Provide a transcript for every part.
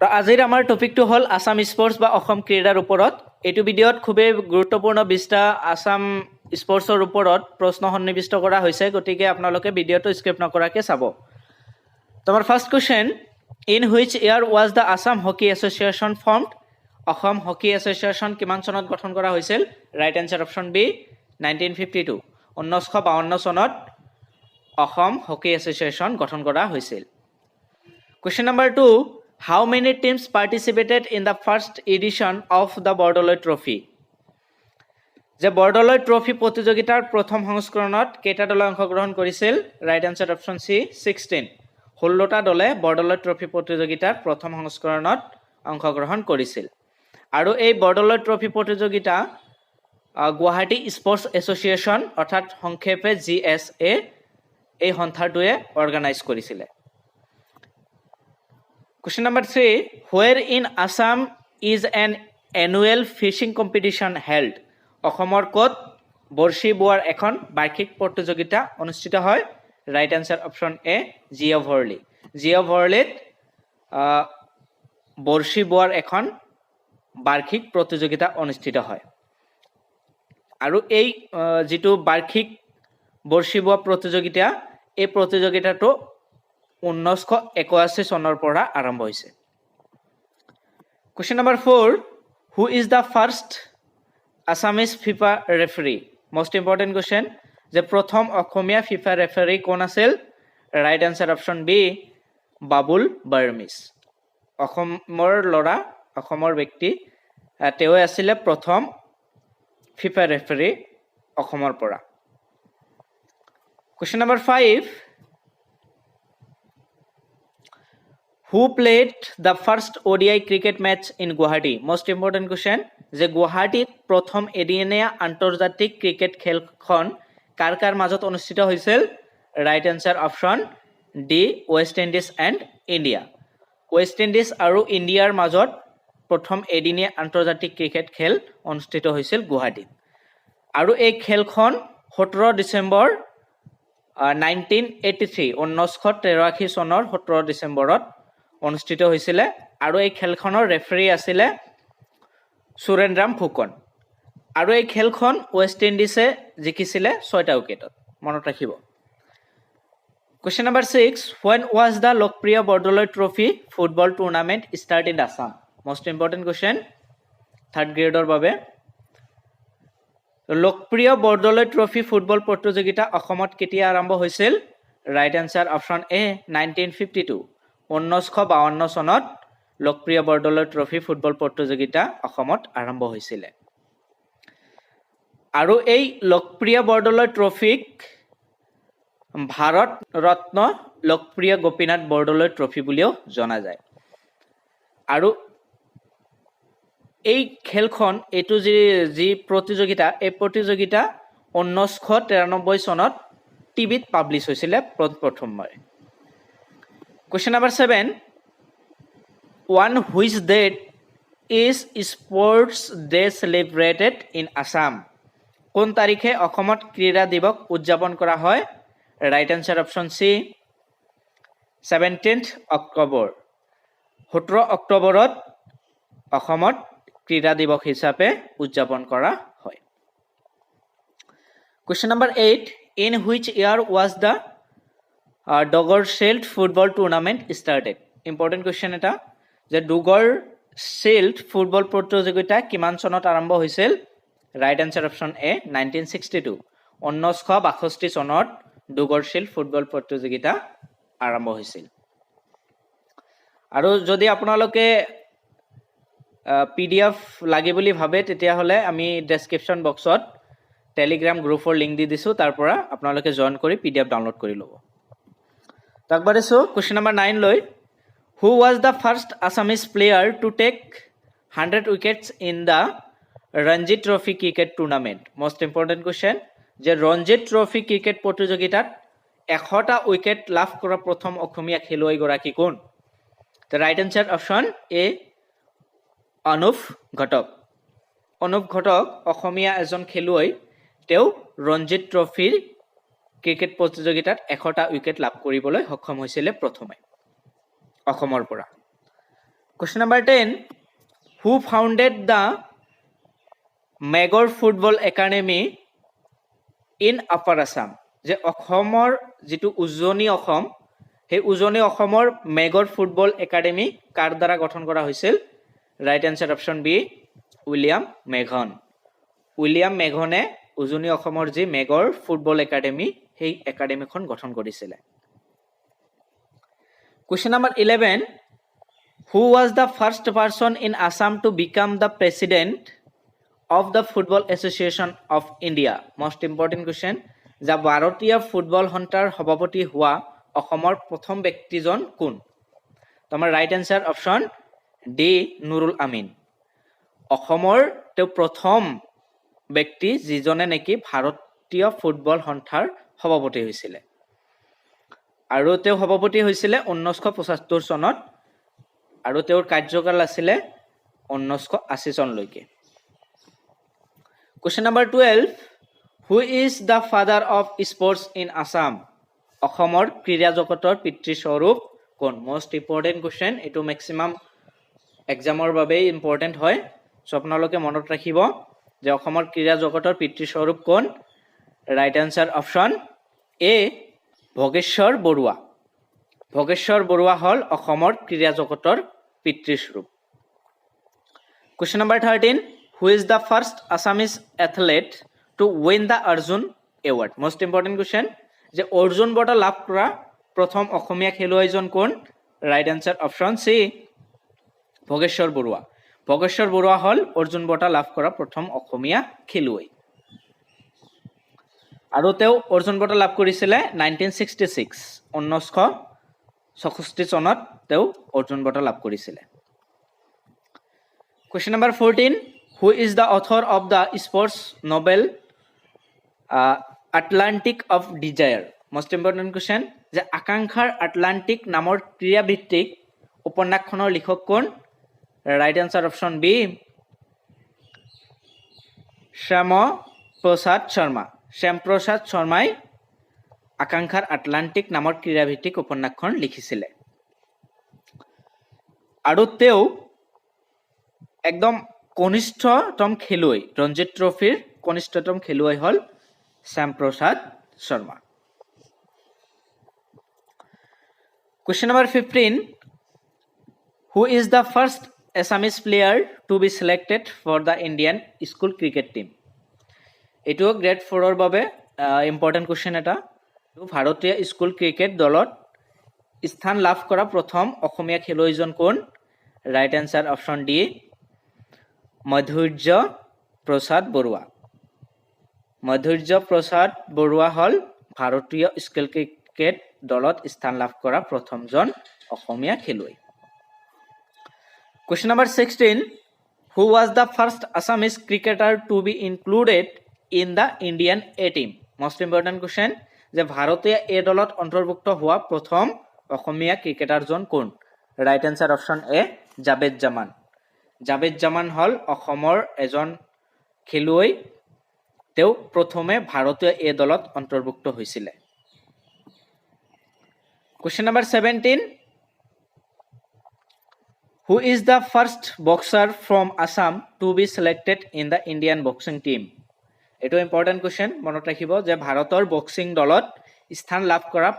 তো আজিৰ আমাৰ টপিকটো হ'ল আছাম স্পৰ্টছ বা অসম ক্ৰীড়াৰ ওপৰত। এইটো ভিডিঅ'ত খুবেই গুৰুত্বপূৰ্ণ 20টা আছাম স্পৰ্টছৰ ওপৰত প্ৰশ্ন সন্নিৱিষ্ট কৰা হৈছে। গতিকে আপোনালোকে ভিডিঅ'টো স্কিপ নকৰাকৈ চাব। তোমাৰ first question, in which year was the Assam Hockey Association formed? Assam hockey association কিমান চনত গঠন কৰা হৈছিল? Right answer option B, 1952. 1952 চনত অসম হকী এছ'চিয়েশ্যন গঠন কৰা হৈছিল। Question number two, how many teams participated in the first edition of the Bordoloi Trophy? যে বৰদলৈ ট্ৰফি প্ৰতিযোগিতাৰ প্ৰথম সংস্কৰণত কেইটা দলে অংশগ্ৰহণ কৰিছিল? Right answer option C, 16. 16টা দলে বৰদলৈ ট্ৰফি প্ৰতিযোগিতাৰ প্ৰথম সংস্কৰণত অংশগ্ৰহণ কৰিছিল। আৰু এই বৰদলৈ ট্ৰফি প্ৰতিযোগিতা গুৱাহাটী স্পৰ্টছ এছ'চিয়েশ্যন, অৰ্থাৎ সংক্ষেপে জিএছএ, এই সন্থাটোৱে অৰ্গেনাইজ কৰিছিলে। Question number three, where in Assam is an annual fishing competition held? অসমৰ ক'ত বৰশী বোৱাৰ এখন বাৰ্ষিক প্ৰতিযোগিতা অনুষ্ঠিত হয়? Right answer option A, Jia Bharali. জীয়া ভৰলীত বৰশী বোৱাৰ এখন বাৰ্ষিক প্ৰতিযোগিতা অনুষ্ঠিত হয়। আৰু এই যিটো বাৰ্ষিক বৰশী বোৱা প্ৰতিযোগিতা, এই প্ৰতিযোগিতাটো 1981 চনৰ পৰা আৰম্ভ হৈছে। Question number four, who is the first Assamese FIFA referee? Most important question যে প্ৰথম অসমীয়া ফিফা ৰেফাৰী কোন আছিল? Right answer option B, Babul Barmis. অসমৰ ল'ৰা, অসমৰ ব্যক্তি, তেওঁৱে আছিলে প্ৰথম ফিফা ৰেফাৰী অসমৰ পৰা। Question number five, who played the first ODI cricket match in Guwahati? Most important question যে গুৱাহাটীত প্ৰথম এদিনীয়া আন্তৰ্জাতিক ক্ৰিকেট খেলখন কাৰ কাৰ মাজত অনুষ্ঠিত হৈছিল? Right answer option D, West Indies and India. West Indies আৰু ইণ্ডিয়াৰ মাজত প্ৰথম এদিনীয়া আন্তৰ্জাতিক ক্ৰিকেট খেল অনুষ্ঠিত হৈছিল গুৱাহাটীত। আৰু এই খেলখন 17 ডিচেম্বৰ 1983, 1983 চনৰ 17 ডিচেম্বৰত অনুষ্ঠিত হৈছিলে। আৰু এই খেলখনৰ ৰেফাৰী আছিলে সুৰেন্দ্ৰাম ফুকন। আৰু এই খেলখন ৱেষ্ট ইণ্ডিজে জিকিছিলে 6টা উইকেটত, মনত ৰাখিব। Question number six, when was the Lokpriya Bordoloi Trophy football tournament start in Assam? Most important question third গ্ৰেডৰ বাবে। লোকপ্ৰিয় বৰদলৈ ট্ৰফি ফুটবল প্ৰতিযোগিতা অসমত কেতিয়া আৰম্ভ হৈছিল? Right answer option A, 1952. 1952 চনত লোকপ্ৰিয় বৰদলৈ ট্ৰফি ফুটবল প্ৰতিযোগিতা অসমত আৰম্ভ হৈছিলে। আৰু এই লোকপ্ৰিয় বৰদলৈ ট্ৰফিক ভাৰত ৰত্ন লোকপ্ৰিয় গোপীনাথ বৰদলৈ ট্ৰফি বুলিও জনা যায়। আৰু এই খেলখন, এইটো যি যি প্ৰতিযোগিতা, এই প্ৰতিযোগিতা 1993 চনত টিভিত পাব্লিছ হৈছিলে প্ৰথমবাৰ। Question number seven, on which date is Sports Day celebrated in Assam? কোন তাৰিখে অসমত ক্ৰীড়া দিৱস উদযাপন কৰা হয়? Right answer option C, 17th October. 17 অক্টোবৰত অসমত ক্ৰীড়া দিৱস হিচাপে উদযাপন কৰা হয়। Question number eight, in which year was the Dogor Shield football tournament started? Important question এটা যে ডগৰ শ্বিল্ড ফুটবল প্ৰতিযোগিতা কিমান চনত আৰম্ভ হৈছিল? Right answer option A, 1962. 1962 চনত ডগৰ শ্বিল্ড ফুটবল প্ৰতিযোগিতা আৰম্ভ হৈছিল। আৰু যদি আপোনালোকে পিডিএফ লাগে বুলি ভাবে, তেতিয়াহ'লে আমি ডেছক্ৰিপশ্যন বক্সত টেলিগ্ৰাম গ্ৰুপৰ লিংক দি দিছোঁ। তাৰ পৰা আপোনালোকে জইন কৰি পিডিএফ ডাউনলোড কৰি ল'ব। তো আগবাঢ়িছোঁ কুৱেশ্যন নম্বৰ নাইন লৈ। Who was the first Assamese player to take 100 wickets in the Ranji Trophy cricket tournament? Most important question যে ৰঞ্জিত ট্ৰফি ক্ৰিকেট প্ৰতিযোগিতাত 100টা উইকেট লাভ কৰা প্ৰথম অসমীয়া খেলুৱৈগৰাকী কোন? The right answer option A, Anup Ghatak. Anup Ghatak অসমীয়া এজন খেলুৱৈ। তেওঁ Ranjit ট্ৰফিৰ cricket প্ৰতিযোগিতাত 100টা wicket লাভ কৰিবলৈ সক্ষম হৈছিলে প্ৰথমে অসমৰ পৰা। Question number 10, who founded the Magor Football Academy in Upper Assam? যে অসমৰ যিটো উজনি অসম, সেই উজনি অসমৰ মেগৰ ফুটবল একাডেমি কাৰ দ্বাৰা গঠন কৰা হৈছিল? Right answer option B, William মেঘন। উইলিয়াম মেঘনে উজনি অসমৰ যি মেগৰ ফুটবল একাডেমি, সেই একাডেমিখন গঠন কৰিছিলে। Question number 11, who was the first person in Assam to become the president of the Football Association of India? Most important question যে ভাৰতীয় ফুটবল সন্থাৰ সভাপতি হোৱা অসমৰ প্ৰথম ব্যক্তিজন কোন? তো আমাৰ right answer option D, Nurul Amin. অসমৰ তেওঁ প্ৰথম ব্যক্তি যিজনে নেকি ভাৰতীয় ফুটবল সন্থাৰ সভাপতি হৈছিলে আৰু তেওঁ সভাপতি হৈছিলে 1975 চনত আৰু তেওঁৰ কাৰ্যকাল আছিলে 1980 চনলৈকে। Question number 12, who is the father of sports in Assam? অসমৰ ক্ৰীড়া জগতৰ পিতৃস্বৰূপ কোন? Most important question. এইটো মেক্সিমাম এক্সামৰ বাবেই ইম্পৰ্টেণ্ট হয়। চ' আপোনালোকে মনত ৰাখিব যে অসমৰ ক্ৰীড়া জগতৰ পিতৃস্বৰূপ কোন? Right answer option A, Bhogeswar Baruah. Bhogeswar Baruah হ'ল অসমৰ ক্ৰীড়া জগতৰ পিতৃস্বৰূপ। Question number 13, who is the first Assamese athlete to win the Arjun Award? Most important question যে অৰ্জুন বঁটা লাভ কৰা প্ৰথম অসমীয়া খেলুৱৈজন কোন? Right answer option C, Bhogeswar Baruah. Bhogeswar Baruah হ'ল অৰ্জুন বঁটা লাভ কৰা প্ৰথম অসমীয়া খেলুৱৈ আৰু তেওঁ অৰ্জুন বঁটা লাভ কৰিছিলে 1966, 1966 চনত তেওঁ অৰ্জুন বঁটা লাভ কৰিছিলে। Question number 14, who is the author of the sports novel Atlantic of Desire? Most important question যে আকাংক্ষাৰ আটলাণ্টিক নামৰ ক্ৰীড়াভিত্তিক উপন্যাসখনৰ লিখক কোন? Right answer option B, Shyam Prasad Sarma. Shyamprasad শৰ্মাই আকাংক্ষাৰ আটলাণ্টিক নামৰ ক্ৰীড়াভিত্তিক উপন্যাসখন লিখিছিলে আৰু তেওঁ একদম কনিষ্ঠতম খেলুৱৈ, ৰঞ্জিত ট্ৰফীৰ কনিষ্ঠতম খেলুৱৈ হ'ল Shyamaprasad Sharma. Question number 15, who is the first Assamese player to be selected for the Indian school cricket team? এইটোও গ্ৰেড ফ'ৰৰ বাবে ইম্পৰ্টেণ্ট কুৱেশ্যন এটা। ভাৰতীয় স্কুল ক্ৰিকেট দলত স্থান লাভ কৰা প্ৰথম অসমীয়া খেলুৱৈজন কোন? ৰাইট এনচাৰ অপশ্যন ডি, মাধুৰ্য প্ৰসাদ বৰুৱা। মাধুৰ্য প্ৰসাদ বৰুৱা হ'ল ভাৰতীয় স্কুল ক্ৰিকেট দলত স্থান লাভ কৰা প্ৰথমজন অসমীয়া খেলুৱৈ। Question number 16, who was the first Assamese cricketer to be included in the Indian A team? Most important question যে ভাৰতীয় এ দলত অন্তৰ্ভুক্ত হোৱা প্ৰথম অসমীয়া ক্ৰিকেটাৰজন কোন? ৰাইট এনচাৰ অপশ্যন এ, জাভেদ জামান। জাভেদ জামান হ'ল অসমৰ এজন খেলুৱৈ। তেওঁ প্ৰথমে ভাৰতীয় এ দলত অন্তৰ্ভুক্ত হৈছিলে। Question number 17, who is the first boxer from Assam to be selected in the Indian boxing team? এইটো ইম্পৰ্টেণ্ট কুৱেশ্যন। মনত ৰাখিব যে ভাৰতৰ বক্সিং দলত স্থান লাভ কৰা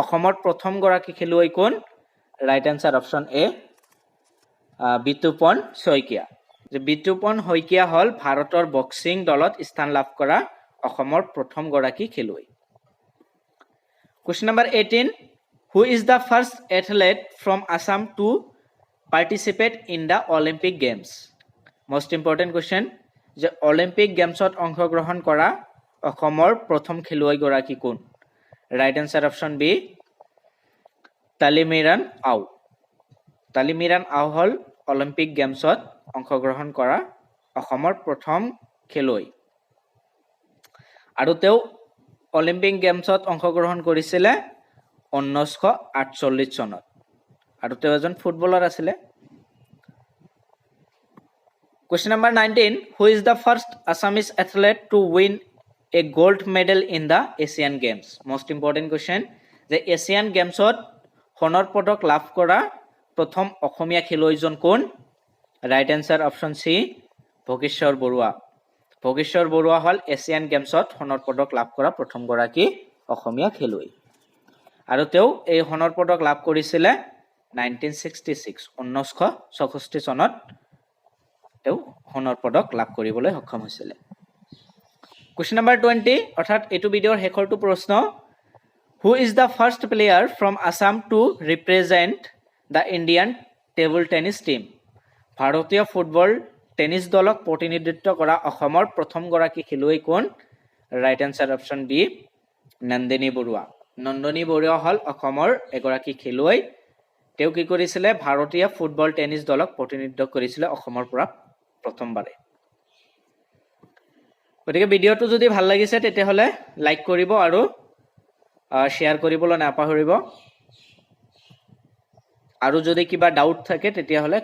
অসমৰ প্ৰথমগৰাকী খেলুৱৈ কোন? ৰাইট এনচাৰ অপশ্যন এ, বিতুপন শইকীয়া। যে বিতুপন শইকীয়া হ'ল ভাৰতৰ বক্সিং দলত স্থান লাভ কৰা অসমৰ প্ৰথমগৰাকী খেলুৱৈ। Question number 18, who is the first athlete from Assam to participate in the Olympic Games? Most important question যে অলিম্পিক গেমছত অংশগ্ৰহণ কৰা অসমৰ প্ৰথম খেলুৱৈগৰাকী কোন? ৰাইট এনচাৰ অপশ্যন বি, তালিমিৰান আও। তালিমিৰান আও হ'ল অলিম্পিক গেমছত অংশগ্ৰহণ কৰা অসমৰ প্ৰথম খেলুৱৈ আৰু তেওঁ অলিম্পিক গেমছত অংশগ্ৰহণ কৰিছিলে 1948 চনত আৰু তেওঁ এজন ফুটবলাৰ আছিলে। Question number 19, who is the first Assamese athlete to win a gold medal in the Asian Games? Most important question যে এছিয়ান গেমছত সোণৰ পদক লাভ কৰা প্ৰথম অসমীয়া খেলুৱৈজন কোন? Right answer option C, Bhogeswar Baruah. Bhogeswar Baruah হ'ল এছিয়ান গেমছত সোণৰ পদক লাভ কৰা প্ৰথমগৰাকী অসমীয়া খেলুৱৈ আৰু তেওঁ এই সোণৰ পদক লাভ কৰিছিলে 1966, 1966 চনত তেওঁ সোণৰ পদক লাভ কৰিবলৈ সক্ষম হৈছিলে। কুৱেশ্যন নম্বৰ 20, অৰ্থাৎ এইটো ভিডিঅ'ৰ শেষৰটো প্ৰশ্ন। Who is the first player from Assam to represent the Indian table tennis team? ভাৰতীয় ফুটবল টেনিছ দলক প্ৰতিনিধিত্ব কৰা অসমৰ প্ৰথমগৰাকী খেলুৱৈ কোন? Right answer option B, Nandini Baruah. Nandini Baruah হ'ল অসমৰ এগৰাকী খেলুৱৈ। তেওঁ কি কৰিছিলে? ভাৰতীয় ফুটবল টেনিছ দলক প্ৰতিনিধিত্ব কৰিছিলে অসমৰ পৰা প্ৰথমবাৰে। গতিকে ভিডিঅ'টো যদি ভাল লাগিছে, তেতিয়াহ'লে লাইক কৰিব আৰু শ্বেয়াৰ কৰিবলৈ নাপাহৰিব। আৰু যদি কিবা ডাউট থাকে, তেতিয়াহ'লে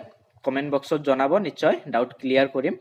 কমেণ্ট বক্সত জনাব, নিশ্চয় ডাউট ক্লিয়াৰ কৰিম।